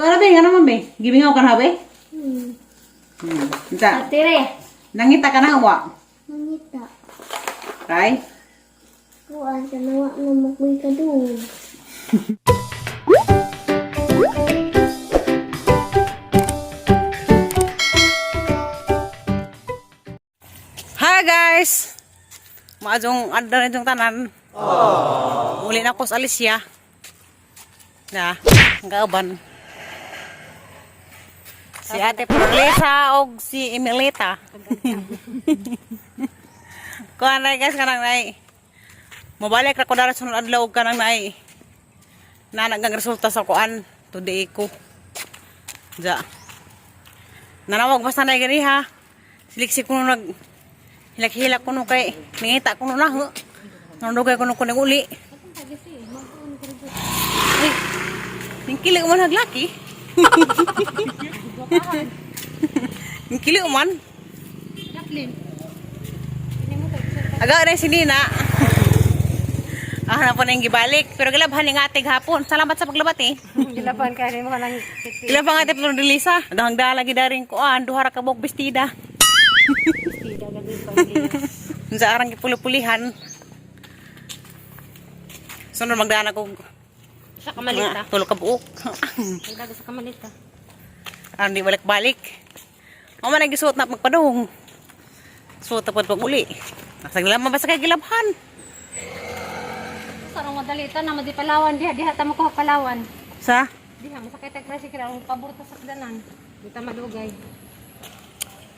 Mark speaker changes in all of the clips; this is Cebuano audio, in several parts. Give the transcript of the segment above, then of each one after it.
Speaker 1: Kuan be, nga naman be. Gibingaw ka na be?
Speaker 2: Hmm.
Speaker 1: Unsa?
Speaker 2: Tatire.
Speaker 1: Nangita ka na wa.
Speaker 2: Nangita.
Speaker 1: Kay?
Speaker 2: Kuan sa nawa na makuy ka doon.
Speaker 1: Hi guys! Maadjong adda na itong tanan. Uli na ko sa Alicia. Na, ang kauban. Si Ate Perlesa og si Emilita. Kuan na guys kanang nay. Mobalik ra ko dara sunod adlaw og kanang nay. Nanagang resulta sa kuan today ko. Ja. Nanawag basta nay gani ha. Siliksi ko nag hilak-hilak ko no kay nangita ko no na ho. Nandugay ko no kuning uli. Uy, ningkili man naglaki. Ningkili man. Aga na si Nina. Ah, na po na yung gibalik. Pero gilabhan ni nga ate hapon. Salamat sa paglabat eh.
Speaker 3: Gilaban ka mo lang.
Speaker 1: Gilabhan nga ate Flor de Lisa. Agahang dala gidaring kuan. Duha ra ka buok bestida. Sa arang gipuli-pulihan. Sunod magdana ko
Speaker 3: Sa kamalita.
Speaker 1: tulo ka buok.
Speaker 3: Ang sa kamalita.
Speaker 1: Aron di balik-balik. Mao man ang gisuot na magpadung. Suot na pod pag uli. Nasaglaman ba sa kay gilabhan?
Speaker 3: Sa rong madalita na madi Palawan diha diha ta mo kuha Palawan.
Speaker 1: Sa?
Speaker 3: Diha masakit tag tricycle ang pabor ta sakdanan. Di ta madugay.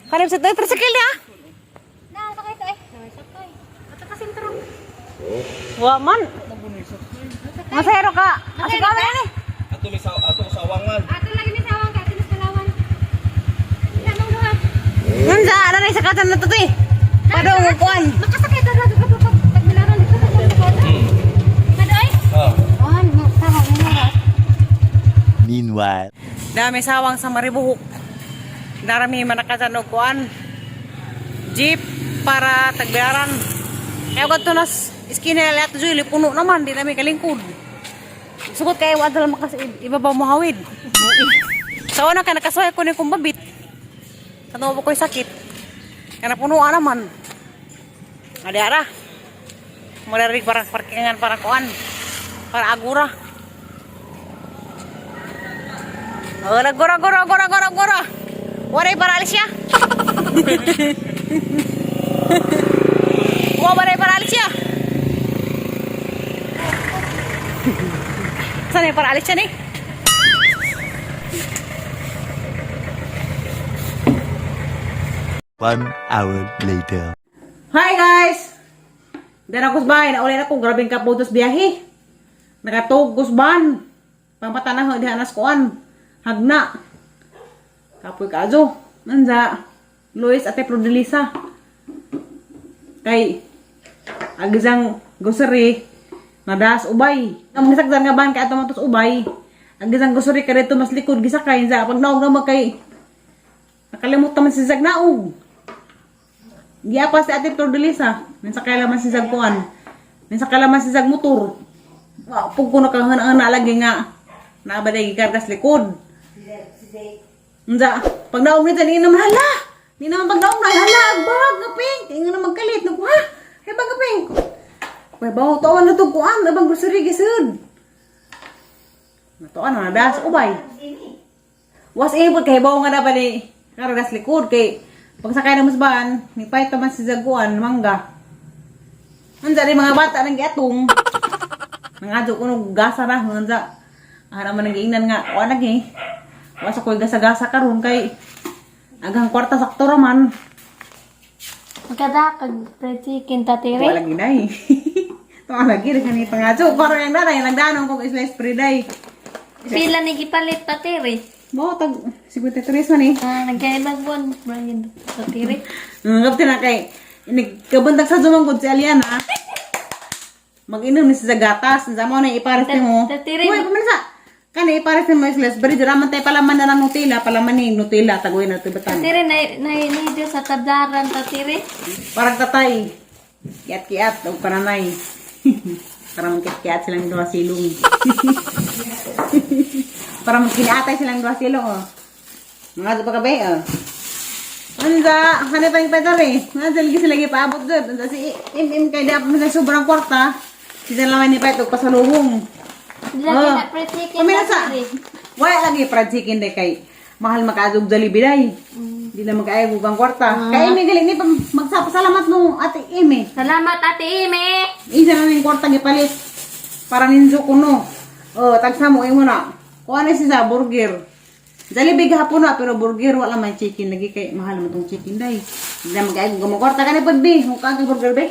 Speaker 1: Kalim sa tricycle niya.
Speaker 3: Na sakay ta eh. Na sakay. Ato ka sentro.
Speaker 1: Wa man. Masero ka. Asa ka man ni?
Speaker 4: Ato may sa ato sa awangan.
Speaker 3: Ato lagi ni sawang ka ato ni Palawan. Diha mong duha.
Speaker 1: Ngansa ana na sa katan na to te. Padung mo kuan.
Speaker 3: Makasakay ta ra ka pag tagbilaran dito sa kota. Madoy?
Speaker 4: Ah.
Speaker 3: Oh, mo tama mo ra.
Speaker 5: Meanwhile.
Speaker 1: Dami sawang sa Maribuhok. Darami manakasan og kuan. Jeep para tagbayaran. Kaya kadto nas iskina nila ato Julie, puno naman di namin kalingkod. Sugot kayo wa dala makas ibabaw mo hawid. Sa una ka nakasuhay ko ni kumbabit. Kano ba ko'y sakit? Kana punuan naman. Adi ara. Mularig para parkingan para kuan. Para agura. Ora, gora, gora, gora, gora, gora. Waray paralis siya. Wa waray paralis siya. Saan yung paralis siya ni?
Speaker 5: One hour later.
Speaker 1: Hi guys! Dara ko sa bahay, nauli na ko, grabing kaputos biyahe. Nakatug kusban. Pamata na diha nas kuan. Hagna. Kapoy kaajo. Nanza. Luis ate Prodilisa. Kay agisang grocery nadas ubay. Ang mga sakdan nga ban kay ato matos ubay. Agisang grocery kay dito mas likod gisakay sa pag naog na kay nakalimot naman si Zagnaog. Giapa si Ate Flordelisa. Minsan kaya laman si Zag kuan. Minsan kaya laman si Zag motor. Wa pug ko nakahana lagi nga. Naabaday gikargas likod. Unsa pag naog nito ni naman hala. Ni naman pag naog na hala bag nga pink. Ingon na magkalit nag ha. Hey bag nga pink. Way bawo tawan na to kuan abang grocery gisud. Natuan na das ubay. Was able kay bawo nga na ba ni kargas likod kay pagsakay na musbahan ni payto man si Zaguan mangga. Unsa rin mga bata nang giatong. Nangadyo ko nung gasa ra unsa. Ara man nang giingnan nga wa lagi. Wa sa koy gasa-gasa karon kay agang kwarta sakto ra man.
Speaker 2: Magkada kag fried chicken tatire.
Speaker 1: Wa lagi day. Tuwa lagi rin ni pangadyo karon yang danay nagdanong kog slice pre day.
Speaker 2: Pila ni gipalit tatire.
Speaker 1: Mo tag 53 man eh.
Speaker 2: Ah, nagkaibang buwan Brian tatire.
Speaker 1: Nangapti na kay nagkabuntag sa dumangkod si Aliana. Mag-inom ni sa gatas, sa mo na ipares nimo.
Speaker 2: Tatiri.
Speaker 1: Uy, paman sa. Kani ipares nimo is less bread raman tay palaman na ng Nutella, palaman ni Nutella tagoy na tibatan.
Speaker 2: Tatire na na ni sa tablaran tatire.
Speaker 1: Parang tatay. Kiat-kiat og kananay. Para magkiat silang duha silong. Para magkiniatay silang duha silong, oh. Mga pa kabe, oh. Anza, hanay pa yung padari. Anza, lagi sila lagi paabot doon. Anza, si Im kay dapat mo sa sobrang kwarta. Sila lang ni Pait og pasalubong.
Speaker 3: Lagi
Speaker 1: Oh.
Speaker 3: na fried chicken.
Speaker 1: Kami na sa...
Speaker 3: Tatire.
Speaker 1: Wala lagi fried chicken day kay mahal makaadog Jollibee day. Di na magkaayog og ang kwarta. Kay Ime galing ni magsapasalamat no Ate Ime.
Speaker 3: Salamat, Ate Ime.
Speaker 1: Isa na ning kwarta gipalit para ninjo kuno. Oh, tagsa mo imo na. Kuha na siya sa burger. Jollibee gahapon na pero burger wala man chicken lagi kay mahal mo tong chicken day. Di na magkaayog og kwarta kani pud bi. Kung ka burger be.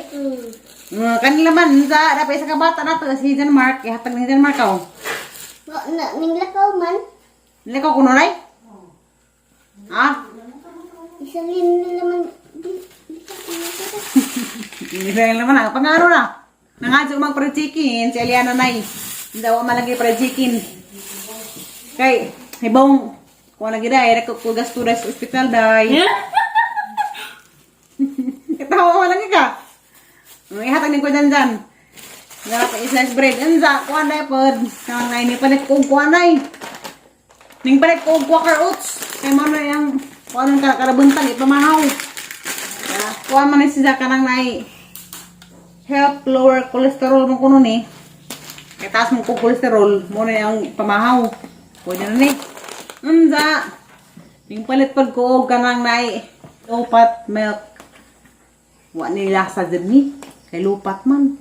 Speaker 1: Kanila man sa dapat isa ka bata nato si John Mark ihatag ni John Mark aw.
Speaker 2: Wa na ninglakaw man.
Speaker 1: Dili ko kuno nay? Ha?
Speaker 2: Isa rin na naman. Di, di ka kumita.
Speaker 1: Hindi lang naman ang pangaro na. Nangadyo mang fried chicken si Eliana nay. Hindi wa man lagi fried chicken. Kay hibong kuha lagi day rek ko gasto day sa ospital day. Katawa mo lagi ka. Ang ihatag ni ko dyan dyan. Nga pa slice bread. Anza, kuha na pod. Kang ngay ni palit ko kuha nay. Ning palit ko Quaker Oats. Kay mo na yang kuha nang karabuntag ipamahaw. Ya, kuha man ni siya kanang nay help lower cholesterol mo kuno ni. Kay taas mo ko cholesterol, mo na yung pamahaw. Pwede na ni. Unsa? Ning palit pag ko og kanang nay lupat milk. Wa ni lasa jud ni. Kay lupat man.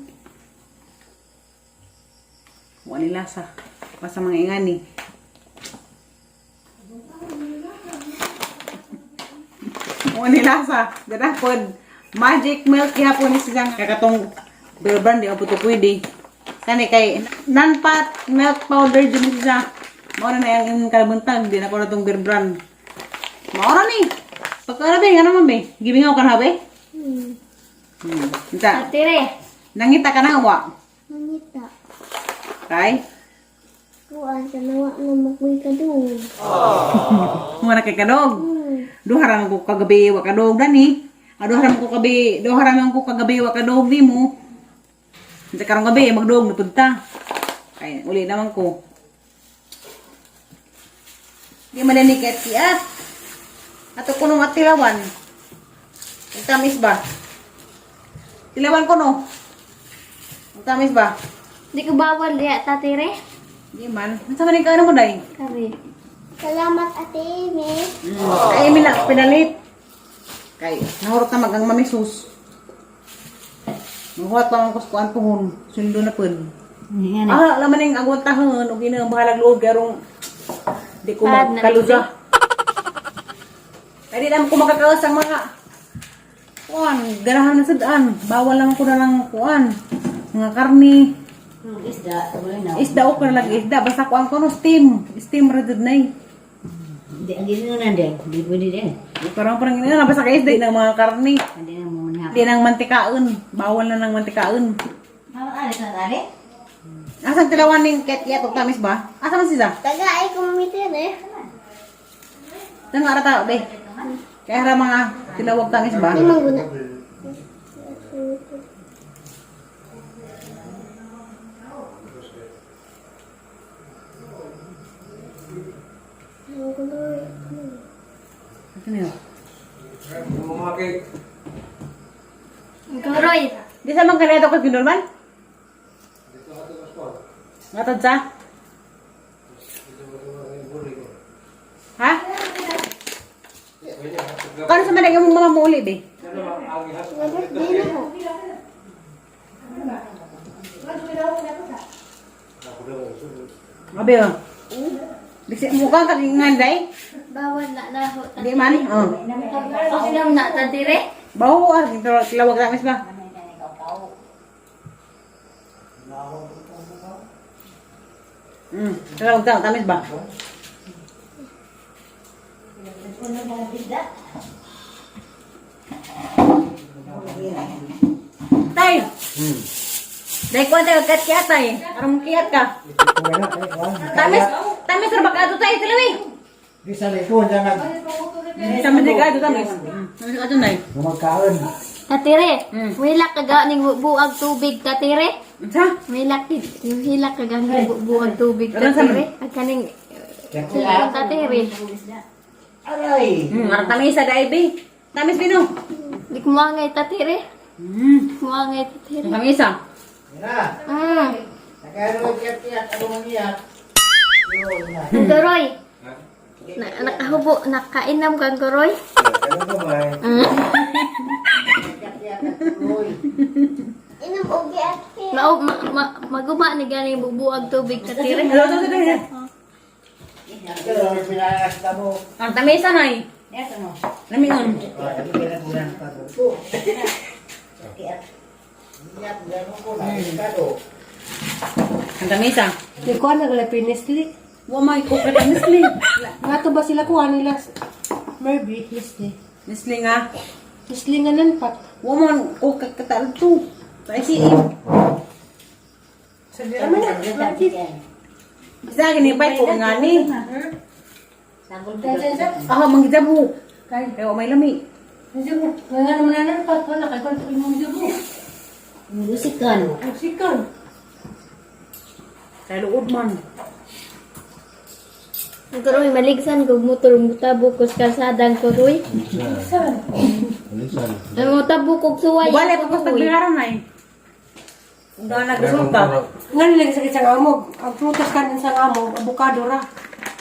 Speaker 1: Wa ni lasa. Basta mga ingani. Wa ni lasa. Dara pod magic milk gihapon ni siya kakatong Bear Brand di po to pwede. Kani kay non-fat milk powder jud ni siya. Mao na na yung kalabuntag di na ko na tong Bear Brand. Mao ra ni. Pagka be ngano man be? Gibingaw ka na be? Unsa?
Speaker 3: Tatire.
Speaker 1: Nangita ka na wa.
Speaker 2: Mangita.
Speaker 1: Kay
Speaker 2: Kuan sa nawa na makuy ka doon.
Speaker 1: Mura kay kadog. Duha ra man ko kagabi wa kadog dani. Ah, duha ra man ko kabi, duha ra man ko kagabi wa kadog nimo. Unsa karong gabi magdog na pud ta. Kay uli naman ko. Di man ni ket kiat. Ato kuno nga tilawan. Ang tamis ba? Tilawan ko no. Ang tamis ba?
Speaker 3: Di ko bawal diya, Tatire.
Speaker 1: Di man. Unsa man ikaw ano mo day?
Speaker 3: Kari.
Speaker 2: Salamat, Ate Amy.
Speaker 1: Kay imi na pinalit. Kay nahurot na magang mamisus. Mahuwat lang ang kuskuan pohon. Sundo na pud. Ah, laman ning agwantahon ug ina bahalag luog garong di ko
Speaker 3: Bad na
Speaker 1: magkalusa. Kay di naman ko makakaos ang mga kuan, ganahan na sad-an. Bawal lang ko na lang kuan. Mga karni.
Speaker 6: Isda, wala na.
Speaker 1: Isda o ko na lang isda. Basta kuan ko no steam. Steam ra jud nay.
Speaker 6: Hindi, ang ginawa din. Hindi pwede din.
Speaker 1: Parang parang ina basta kay isda ng mga karni.
Speaker 6: Hindi na mo na.
Speaker 1: Hindi nang mantikaon. Bawal na ng mantikaon.
Speaker 6: Ari ka, ari?
Speaker 1: Asan tilawan ning ket yat og tamis ba? Asa man siya?
Speaker 2: Taga ay kumita eh.
Speaker 1: Nang ara tao be. Kaya ra mga tilawag tamis ba?
Speaker 2: Di mangguna.
Speaker 1: Ano yun?
Speaker 3: Kuroy.
Speaker 1: Di sa man kanito ko ginulman? Ngatod sa? Ha? Kano sa man ang imong mama mo uli be?
Speaker 2: Birthday na ko.
Speaker 1: Abi oh. Di mukha ka ngan day?
Speaker 3: Bawal na na ho.
Speaker 1: Di man. Oh.
Speaker 3: Pasinom na, Tatire.
Speaker 1: Bawo ah, tilawag tamis ba? Tilawag tamis ba? Tay! Day ko tayo kat kiat tay. Aron kiat ka. Tamis, tamis ra ba ka tay tilawi?
Speaker 7: Di sa likod, jangan
Speaker 1: Tamis ka ato tamis. Tamis ka ato nay.
Speaker 7: gumagkaon.
Speaker 3: Tatire. Wala ka ga ning buag tubig, Tatire.
Speaker 1: Unsa?
Speaker 2: May lakit. Yung hilak kagang bubuang tubig
Speaker 1: Ano sa
Speaker 2: tatire. At kaning hilak tatire.
Speaker 7: Aray!
Speaker 1: Arang tamis sa daibi. Tamis bino.
Speaker 2: Di kumangay tatire. Kumangay tatire.
Speaker 1: Ang tamis ah.
Speaker 7: Yan na. Nagano iyak-iyak, ano man iyak. Yun na.
Speaker 2: Ang Goroy. Na, nakahubo, nakainam kang goroy.
Speaker 7: Ano ba may? Iyak-iyak at tuloy.
Speaker 2: Inom og Mao ma, ma, maguma ni gani bubuag tubig tatire.
Speaker 1: Hello, hello, hello.
Speaker 7: Pero pinaas na mo.
Speaker 1: Ang tamis ah, nay.
Speaker 6: Yes, ano?
Speaker 1: Lamion.
Speaker 7: Ay, ano pinagunan pa ko? Iyak, gano'n ko na. Kado.
Speaker 1: Ang tamis ah.
Speaker 8: Di ko na gala Nestle.
Speaker 1: Wa may cook at Nestle.
Speaker 8: Nga to ba sila kuha nila? Merby, Nestle.
Speaker 1: Nestle nga.
Speaker 8: Nestle nga nanpat.
Speaker 1: Wa man cook at katal to. Sa ICM.
Speaker 8: Tama na.
Speaker 1: Bisa gini pa ko nga ni.
Speaker 6: Sanggol
Speaker 1: Ah, mangijabu. Kay wa may lami.
Speaker 8: Medyo mo. Nga nga naman na nanpat. Wala kay kung imong jabo.
Speaker 6: Musikan.
Speaker 8: Sikan.
Speaker 1: Kay luod man.
Speaker 2: Ang goroy maligsan kog motor mutabo kog kalsadang goroy.
Speaker 8: Saan?
Speaker 2: Ang mutabo kog suway.
Speaker 1: Wala pa ko tagbilaran ay. Kung daan nagresulta.
Speaker 8: Nga nila sakit sa amog. Ang prutas kanin sa amog, avocado ra.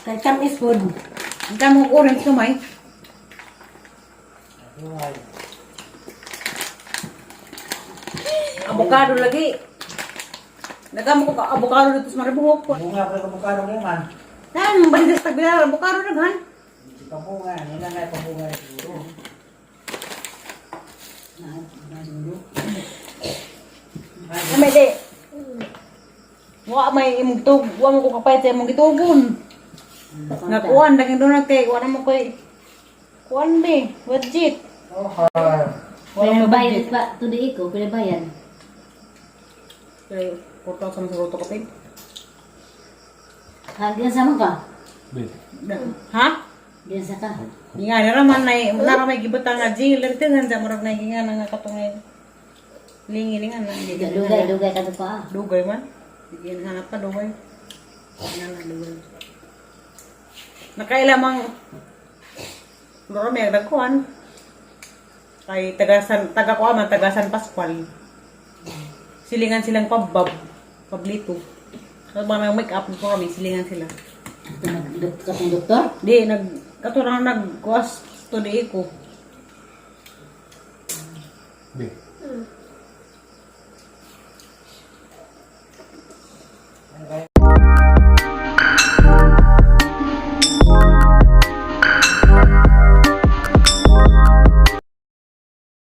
Speaker 8: Kay tamis pod.
Speaker 1: Ang kamo orange kamay. Avocado lagi. Nagamo ko ka avocado dito sa Maribuhok.
Speaker 7: Bunga pa kabukado naman.
Speaker 1: Nan, balik sa tagbilaran, avocado daghan.
Speaker 7: Hindi pambunga. Nila nga pambunga na siguro.
Speaker 1: May di. Wa may imong tug, wa mo ko kapayt sa imong gitugon. Nga kuan daging doon kay wa na mo koy kuan be, budget.
Speaker 7: Oh, har.
Speaker 1: Wa mo
Speaker 6: Pinabayan
Speaker 1: budget.
Speaker 6: pa. Tuloy ko, pinabayan.
Speaker 1: Kay portal sa mga roto kapit.
Speaker 6: Ha, diyan sa ka?
Speaker 1: Ha?
Speaker 6: Diyan sa ka.
Speaker 1: Di nga naraman nay, nara may gibutang nga jailer tingan sa murag nay gingan nga katong lingi-lingan na hindi
Speaker 6: Dugay, dugay ka to pa.
Speaker 1: Dugay man. Hindi hanap pa dugay. Nga na dugay. Nakailamang Loro may dagkuan. Kay taga San taga kuan man taga San Pascual. Silingan silang pabab, pablito. Sa mga make up ko kami silingan sila.
Speaker 6: Ito nag ka doktor?
Speaker 1: Di nag katurang nagkuas to di ko.